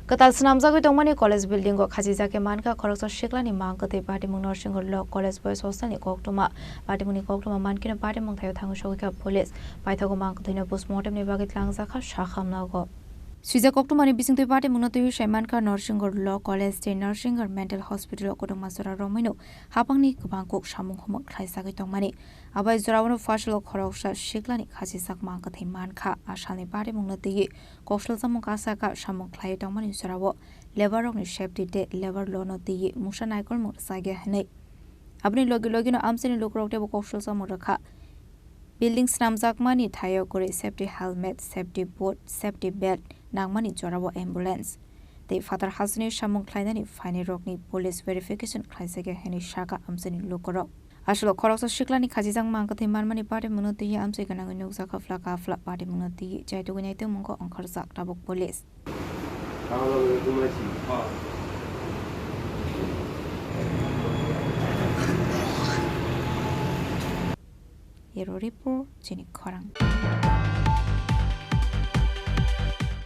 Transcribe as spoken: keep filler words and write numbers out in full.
Kwtal swnamjagwi tongmani college building o khachijak khe mankha khoroksa siklani mang kwthwi. Patimung Norsingor Law College Boys Hostel ni koktwma. Patimungni koktwma mankhe patimung thaio thangwi sogwikha police. Paithago mang kwthwino postmortem ni bagwi tlangjakha sakhamnago. Swijak koktwmani bisingtwi patimungno twiwi sai mankha Norsingor Law College tei Norsingor Mental Hospital o kwdwkma jora romwino hapangni kwbang kuk samung humung khlaijagwi tongmani. Abai jorao phasalo khoroksa siklani khachijak mang kwthwi mankha. A salni patimungno twiwi koksolsamung kasaka samung khlaiwi tongmani jorao labour rokni safety tei labour law no twiwi mungsa naikolmung rwchakya hwnwi. Aboni logi logino amchaini lukurok teibo koksolsamung rwkha. Building swnamjakmani thaio kwrwi safety helmet, safety boot, safety belt nangmani jorao ambulance tei phatar hasteni samung khlainani phainairokni police verification khlaijakya hwnwi sakha amchaini lukurok. Aswk khoroksa siklani khachijak mang kwthwi manmani patimungno twiwi amchai gwnangwi nukjakha phla ka phla patimungno twiwi chaitugwi naitwmungkho ongkhorjak tabuk police. Bureau Report, chini khorang.